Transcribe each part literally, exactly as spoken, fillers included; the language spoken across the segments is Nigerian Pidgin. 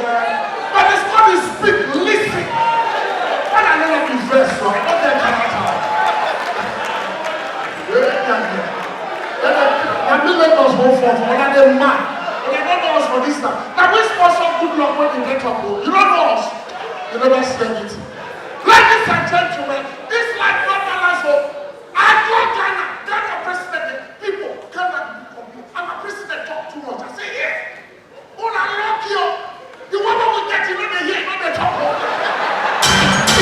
But the story speak, listen. When I never be vex, so I don't get character. Yeah, yeah, yeah. Then I, I be Lagos whole for, for another man. But I don't know us for this time. Now we sponsor good luck when we get up, oh. You don't know us. You never see anything. Ladies and gentlemen, this life not balance, oh. I go Ghana, Ghana president, people, Ghana, our president talk too much. I say, yes. Una lucky o. The one wey we get, you no dey hear, you no dey talk o.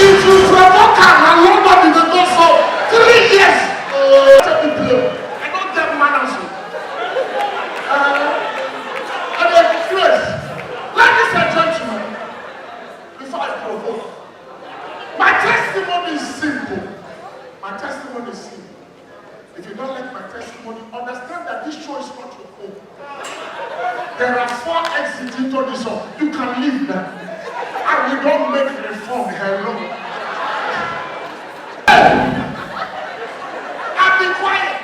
If you provoke am, na London you dey go so. Three years. Oh, take me play. I don get manners o. Uh, I dey craze. Ladies and gentlemen, before I provoke, my testimony is simple. My testimony is simple. If you don't like my testimony, understand that this show is not your home. There are four exits into this hall. You can leave now. And we don't make reform. Hello. Hey! I've been quiet.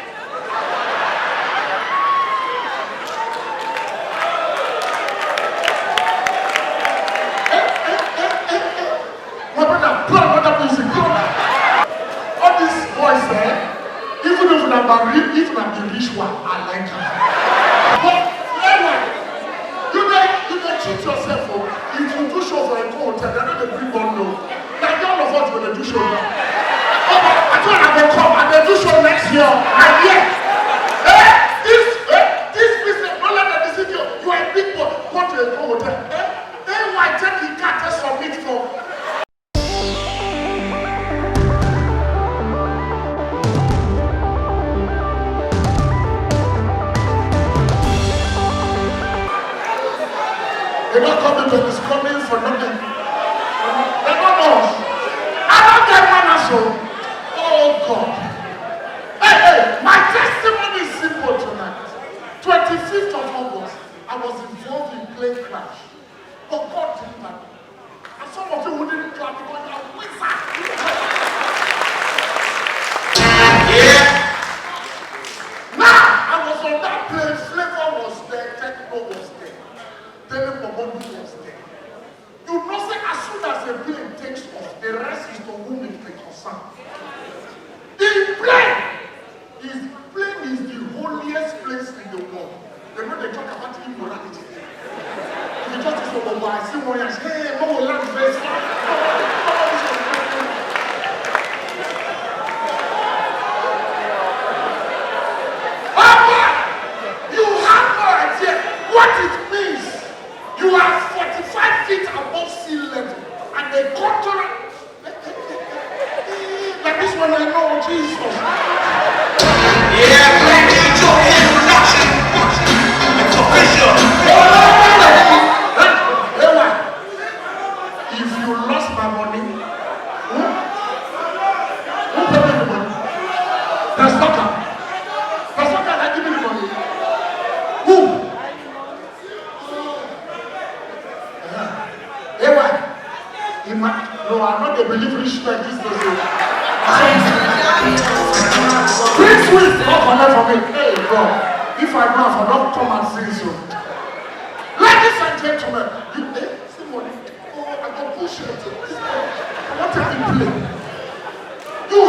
Hey, hey, hey, hey, hey. My brother, play another music. Play. All these boys, eh? Even if una marry, if una be rich one, I like you. But anyway, you dey you dey cheat yourself o. If you do show for Eko Hotel, dem no dey bring bundle. Na the all of us go dey do show now. Oh, I tell una go come, I dey do show next year. I hear. Eh? This eh? This business, no let them deceive you. You are a big boy. Go to Eko Hotel. Eh? Then why take the car to submit for? They don't come into this coming for nothing. They don't know. I don't get manners, so. Oh God. Hey, hey, my testimony is simple tonight. Twenty-fifth of August, I was involved in plane crash. But God delivered me. And some of you wouldn't clap because you are wizard. Yeah. Now, I was on that plane, Flavor was there, Techno was there, Dele Momodu was there. You know, say as soon as a plane takes off, the rest is to whom it may concern. The plane is plane is the holiest place in the world. They know they talk about immorality. If you just say, oh, I see one, I say, hey, no, we land first. Papa, you have no idea what it means. You are forty-five feet above sea level, and a cultural. Like this one, I know Jesus. Yeah, Black King Joe Production. It's official. Hey, hey, hey, hey. If you lost my money, who, who paid me the money? Pastor. Pastor, can I give me the money? Who? Ewa, Ima, no, I no dey believe rich men this place o. Prince Will don collect for me. Hey, God, if I know, I for don come and see you so. Ladies and gentlemen, you, eh, see money. Oh, I go push you. I wan take the play. You.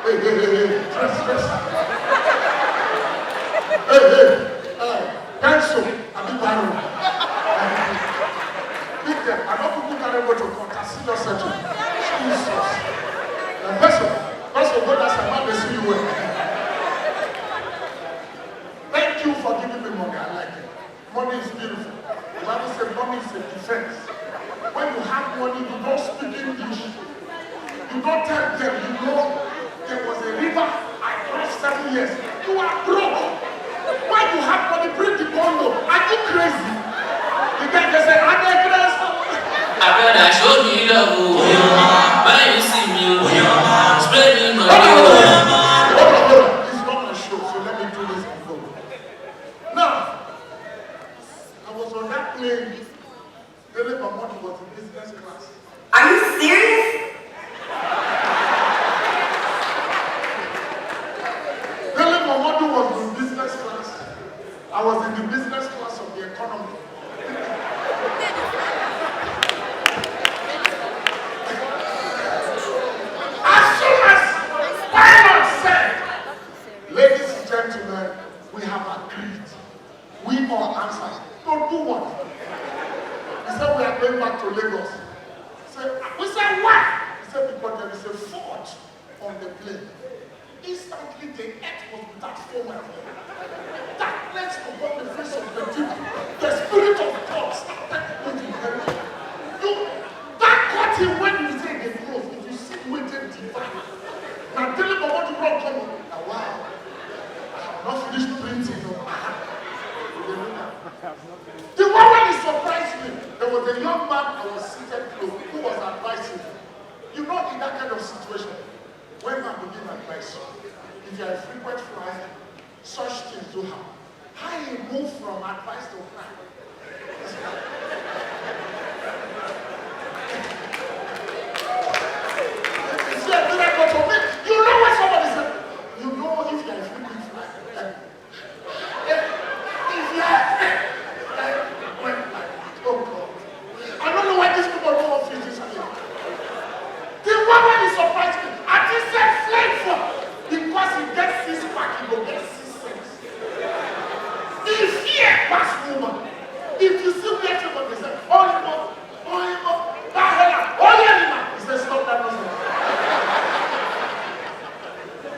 Hey, hey, hey, hey. Dress, dress. Hey, hey. Uh, pencil. I be barrel. Big girl. I no kuku carry motor come. Taxi just settle. Jesus. Uh, pencil. Pencil, go that side. Man, they see you well. Thank you for giving me money. I like it. Money is beautiful. The Bible says money is a defense. When you have money, you don't speak English. You don't tell them, you know, there was a river I crossed seven years. You are broke. When you have money, bring the bundle. Are you crazy? The guy just said, I'm a crazy. My brother, show me love, oh. When you see me, oh. Spray me money, oh. Hold on, hold on. It's not my show, so let me do this and go. Now, I was on that plane. Dele Momodu was in business class. Are you serious? Dele Momodu was in business class. I was in the business class of the economy. Going back to Lagos. Say, we say, "Why?" He said, "Because there is a fault on the plane." Instantly, the earth was without form and darkness upon the face of the deep. The Spirit of God started moving heaven. You, that curtain, when you say the close, if you see the way they divide, now tell them about the wrong coming. Now, wow. I have not finished printing. No. The one when he surprised me, there was a young man I was seated close who was advising me. You know, in that kind of situation, when man begin advice you, if you are a frequent flyer, such things do happen. How he move from advice to crime? It's a miracle to me. You know what somebody said? You know, if you are a frequent flyer, if you are, oh God. I don't know why these people don't want to this way. The one wey dey surprise me, I think say flavor, because he get six pack, he go get six sense. He fear pass woman. If you see where people dey say, "Oh, you know, oh, you know, that hella, oh, yeah, you know," he say, "Stop that nonsense."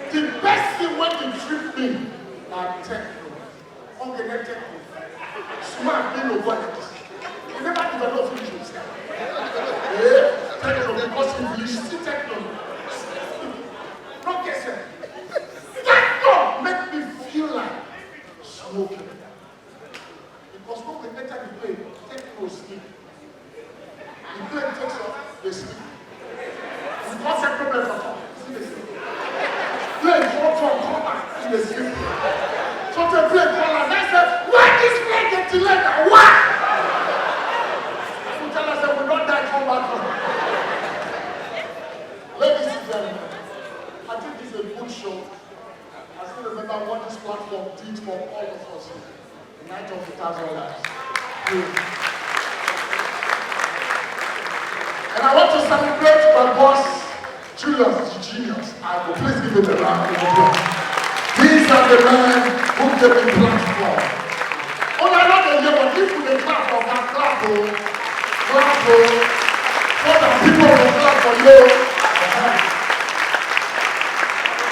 The best thing wey dey trip me na techno. Oge na techno. Smart, dey no quality. You never develop finish yourself. Eh? Techno, because English, see techno. No get sense. Techno make me feel like smoking. Because when we enter the plane, techno sleep. The plane takes off, they sleep. We can't take problem at all. See, they sleep. Plane fall, fall, come back, see, they sleep. So the plane fall, and I said, "Why this plane get delayed? Now, why?" We tell us that we don't die, come back home. Ladies and gentlemen, I think it's a good show. I still remember what this platform did for all of us. Night of a thousand lives. And I want to celebrate my boss, Julius the Genius. I will please give it a round of applause. These are the men who gave me platform. Oh, I know they hear, but if you dey clap for that, clap, oh. Clap, oh. So that people will clap for you.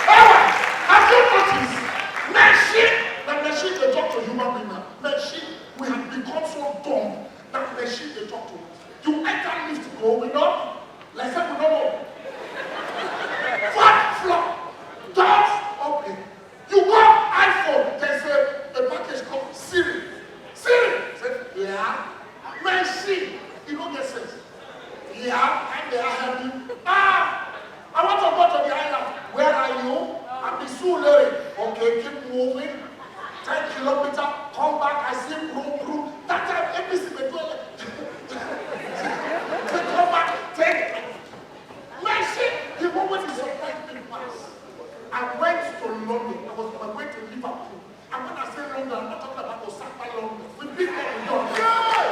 All right. Have you noticed? Machine, the machine dey talk to human being now. Machine, we have become so dumb that machine dey talk to us. You enter lift going up, like say we no know. Fourth floor, doors open. You go iPhone, there's a, a package called Siri. Siri, say, "Yeah." Machine, e no get sense. Yeah, and they are happy. Ah, I want to go to the island. Where are you? I'm in Surulere. Okay, keep moving. Ten kilometer, come back. I see broom, broom. That time, A B C dey do it. Say, "Come back, take." Mercy, the moment he surprised me pass. I went to London. I was on my way to Liverpool. And when I say London, I'm not talking about Osaka, London. We been there, we done. Yeah!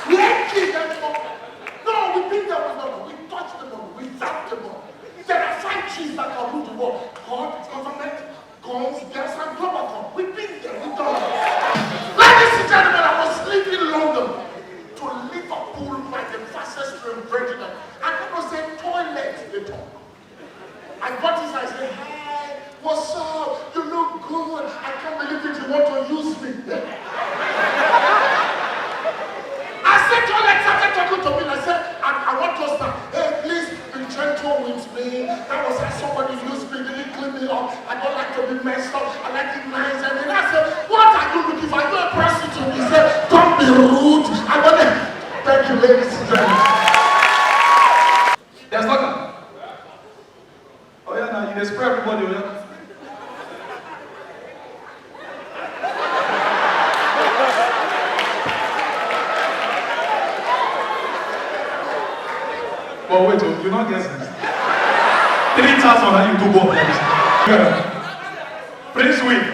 We ain't kids anymore. No, we been there, we done. We touch the ball, we tap the ball. There are five G's that can rule the world. God, government, guns, girls, and global cup. We been there, we done. Ladies and gentlemen, I was leaving London to Liverpool by the fastest train, Virgin. I cannot say toilet, they talk. I got this, I said, "Hi, what's up? You look good. I can't believe it, you want to use me." I said, "Toilet started talking to me." I said, "I, I want to start. Hey, please be gentle with me. That was how somebody used me, didn't clean me up. I don't like to be messed up. I like it nice." And then I said, "What are you looking for? Are you a prostitute?" He said, "Don't be rude." I want to thank you, ladies and gentlemen. There's nothing. Oh yeah, now you dey spray everybody. Oh yeah. But wait, oh, you not get sense. Three thousand and you do go. Yeah. Prince Will.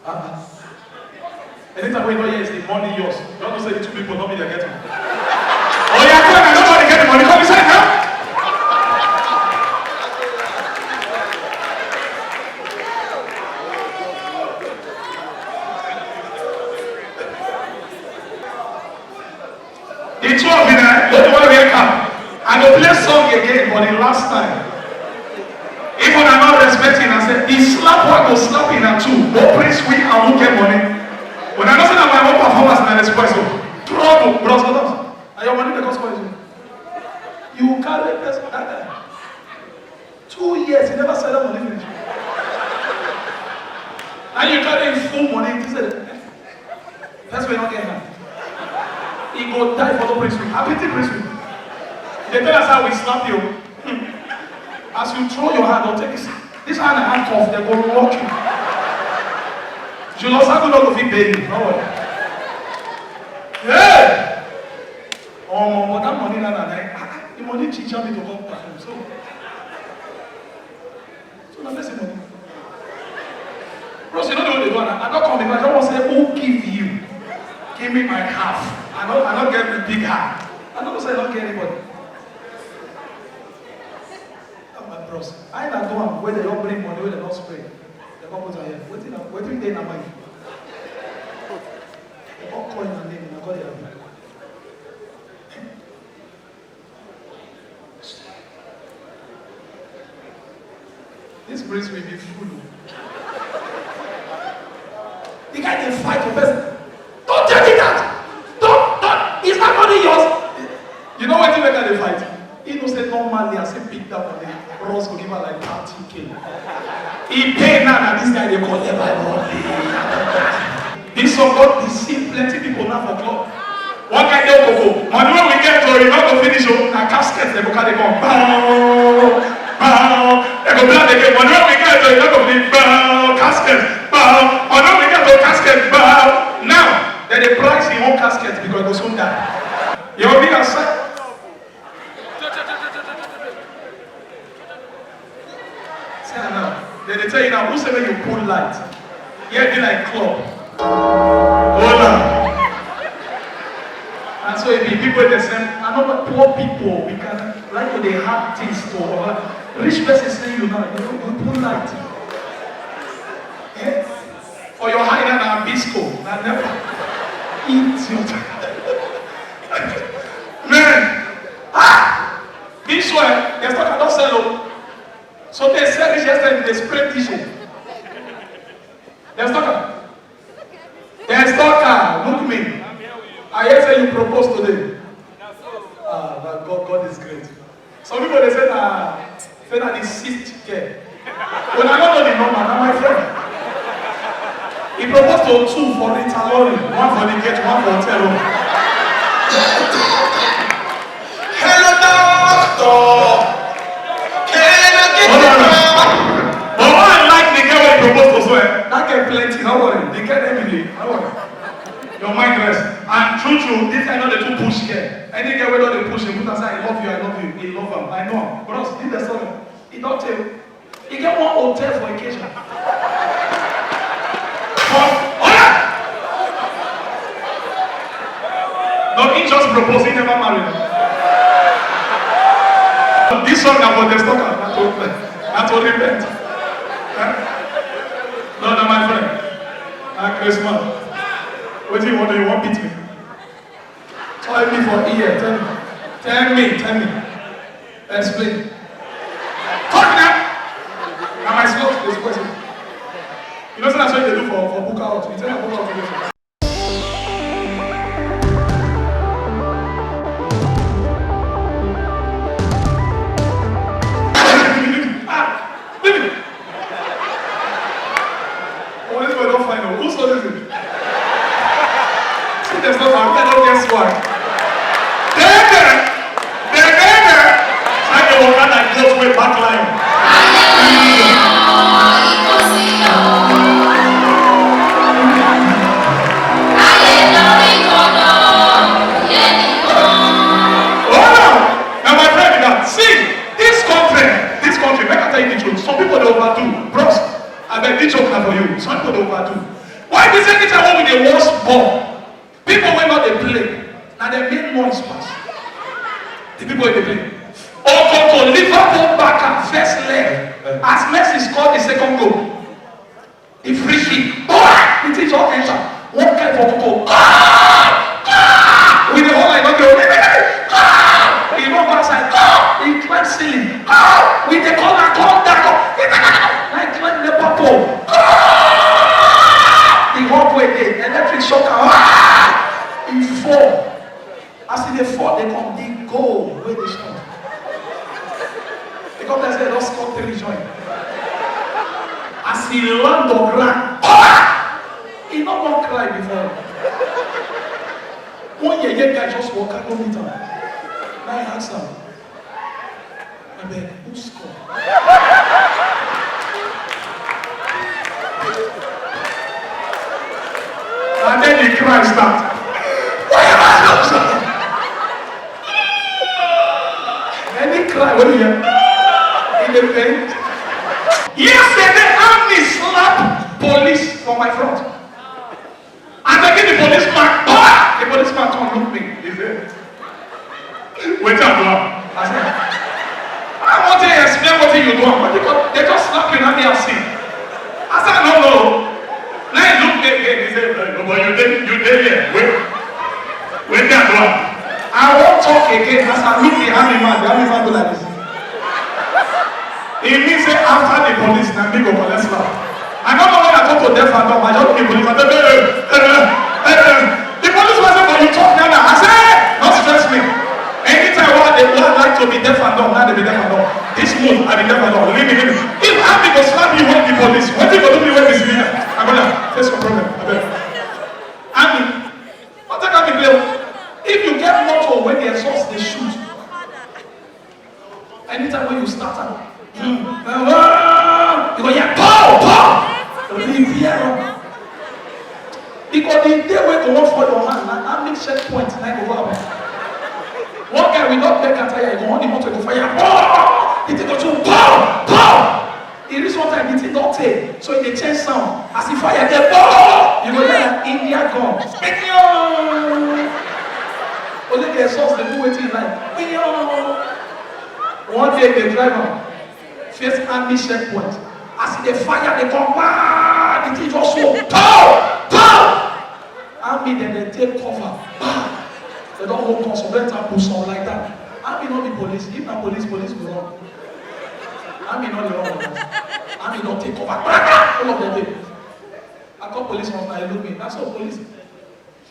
Uh-uh. Anytime we know here is the money yours. You don't say the two people, not me, they get am. Oh yeah, come on, nobody get the money. Come inside now. The two of you now, don't worry, wake up. I go play song again for the last time. If una not respecting, I say, the slap one go slap in a two. Go praise we and who get money. When I know say na my own performance na dey spoil so. Trouble, bros, go down. And your money dey come spoil so. You carry person that time. Two years, you never sell that money finish. And you carry full money, this is first way not get hand. He go die for no priesthood. I pity priesthood. They tell us how we slap you. Hmm. As you throw your hand, don't take this. This hand and hand cuff, they go lock you. You lost, I could not go fit pay you. No worry. Hey! Oh, but that money, na na na, ah, ah, the money teacher me to come perform. So, so na person money. Bros, you know the way they do am. I don't come because I don't want to say who give you. Give me my half. I don't, I don't get the big half. I don't say I don't get anybody. Ah, my bros, I na do am when they don't bring money, when they don't spray. They come put am here. Wetin na, wetin dey na mind? They come call your name, na God dey help you. This place will be full. The guy dey fight for person. Don't tell me that. Don't, don't. Is that money yours? You know wetin make I dey fight? He know say normally I say pick that money, bros go give am like thirty K. He pay now, na this guy dey collect my money. This song don deceive plenty people now for club. One guy dey Okoko, money wey we get o, e no go finish o, na casket dem go carry come. Bow, bow, dem go blow the gate, money wey we get o, e no go finish, bow, casket, bow, money wey we get o, casket, bow. Now, dem dey price him own casket because e go soon die. You go be outside. See am now. Dem dey tell you now, who say make you pull light? Here be like club. Hold on. And so e be people dey say, I know the poor people, we can like to dey hard things to other. Rich person say you now, you know, you pull light. Eh? For your high na Bisco, na never. Idiot. Man, ah! This one, dem talk about sell o. So dem sell this yesterday, dem spray this o. Dem talk am. Dem talk am. Look me. I hear say you propose today. Ah, but God, God is great. Some people dey say na, say na the sixth girl. Una no know the number, na my friend. He propose to two for Rita Lori, one for the gate, one for hotel room. Hello, doctor. Can I get Hold on. But why I like the girl wey propose to so, eh? That girl plenty, no worry. The girl every day, no worry. Your mind rest. And true, true, this guy no dey too push girl. Any girl wey don dey push him, put am say, I love you, I love you. He love am. I know am. Bros, leave the story. He don tell. He get one hotel for occasion. But, oh yeah! No, he just propose, he never marry. This song na for the stalker, na to, na to repent. Eh? No, no, my friend. Ah, Christmas. Wetin you wan do? You wan beat me? Tell me for ear. Tell me. Tell me. Tell me. Explain. Talk now. Na my slot dey spoil. You know say na so you dey do for, for book out. You tell am book out today. Ah, baby. Oh, this boy don fine o. Who saw this thing? See, there's no, I don't guess why. Then, then, then, then, then, I dey waka like goat wey back lion. Hold on. Na my friend be that. See, this country, this country, make I tell you the truth. Some people dey overdo. Bros, abeg, this joke na for you. Some people dey overdo. Why be say anytime wey we dey watch ball, people wey no dey play, na dem make noise pass the people wey dey play? Okoko, Liverpool backer, first leg, as Messi score the second goal, the free kick, bam! The thing just enter. One guy for Okoko, ah! Ah! We dey all like, okay, okay, Electric shock am. Ah! E fall. As e dey fall, dey come, the goal wey dey shout. E come tell say e don score three join. As e land on ground, ah! E no wan cry before. One yeye guy just waka go meet am. Na e ask am, "Abeg, who score?" And then the cry start. Why am I not sure? Any cry, what do you hear? In the pain. Yesterday, army slap police for my front. I begin the policeman. Ah! The policeman come look me. He said, "Wetin I do am?" I said, "I want to explain wetin you do am. But they just, they just slap you, now me I see." I said, "No, no." Now he look me again. He said, "No, but you dey, you dey here. Wait, wetin I do am?" I wan talk again. As I look the army man, the army man go like this. E mean say after the police, na me go collect slap. I no know when I talk to deaf and dumb. I just look the police. I say, "Hey, hey, hey, hey, hey." The police man say, "But you talk now, now." I say, "Hey, don't stress me. Anytime wey I dey, wey I like to be deaf and dumb, now dey be deaf and dumb. This move, I be deaf and dumb. Leave me, leave me." If army go slap you with the police, wetin go do me when this leader? I go like, "Face your problem, abeg." Army, no take army play o. If you get motor wey the exhaust dey shoot, anytime when you start am, hmm, you go hear pow, pow, repair am. Because the day wey go wan fall your hand, na army checkpoint na go go happen. One guy, we don beg am tire, he go on the motor, he go fire, pow, the thing go shoot, pow, pow. E reach one time, the thing don tey, so e dey change sound. As e fire, dey pow, you go hear like India gun. Only the exhaust dey do wetin e like. One day, they drive am face army checkpoint. As e dey fire, dey come, wah! The thing just show. Pow! Pow! Army dem dey take cover. Bah! Dem don hold gun, some don enter bush, some lie down. Army no be police. If na police, police go run. Army no dey run like that. Army don take cover. Kpakpa! All of them dey. I call police once, na e look me. Na so police.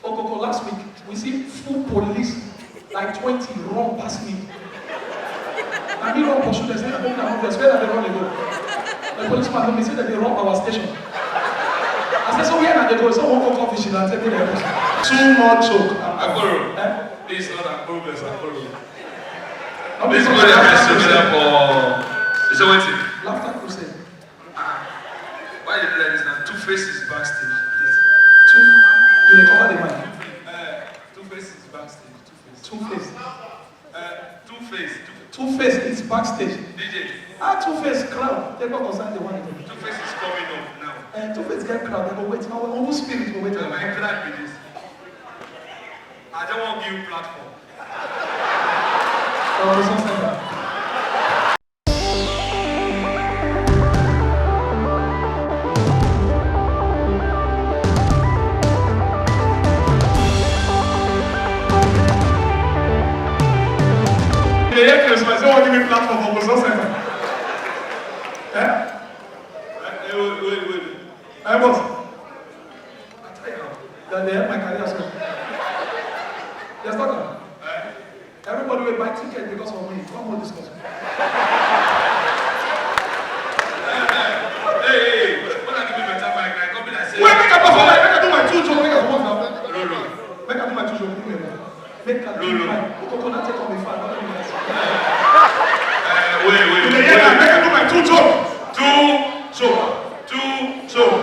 Okoko, last week, we see full police, like twenty, run pass me. Na me run pursue dem, say, "Abeg, una move, where una dey run dey go?" The policeman look me, say dem dey run our station. I say, "So where una dey go?" So one come vigilante, make dem help us. Too much joke. Agbero. Eh? This is not Agbero versus Agbero. No be This so boy dey that mess together for. You say wetin? Laughter crusade. Ah, why you do like this now? Two Face is backstage. Two. You dey cover the mic. Uh, Two Face is backstage. Two Face. Two Face. Uh, Two Face. Two Face is backstage. D J. Ah, Two Face crowd. They go concern the one again. Two Face is coming up now. Uh, Two Face get crowd. They go wait. Now, who spirit go wait? Na my crowd be this. I don't want give you platform. Oh, so sad. Dey hear Christmas, say wan give me platform for Boso Center. Eh? Eh, wait, wait, wait. Eh, boss. I tell you, that they help my career so. Yes, doctor. Eh? Everybody will buy ticket because of me. Come on, discuss. Hey, hey, hey, when I give you better mic, I come be like say. Wait, make I perform, make I do my two joke, make I comot now. No, no. Make I do my two joke, give me a minute. Make I do my. Coconut take on me fine, what do you mean? Uh, wait, wait, wait, wait. Make I do my two joke. Two joke. Two joke.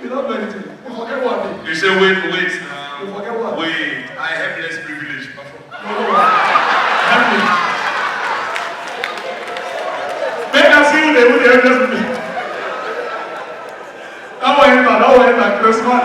You don't do anything. You forget what day. You say wait, wait now. You forget what? Wait, I have less privilege. No, no, no. Help me. Make I see who dey, who dey help me. That one enter, that one enter, Christmas.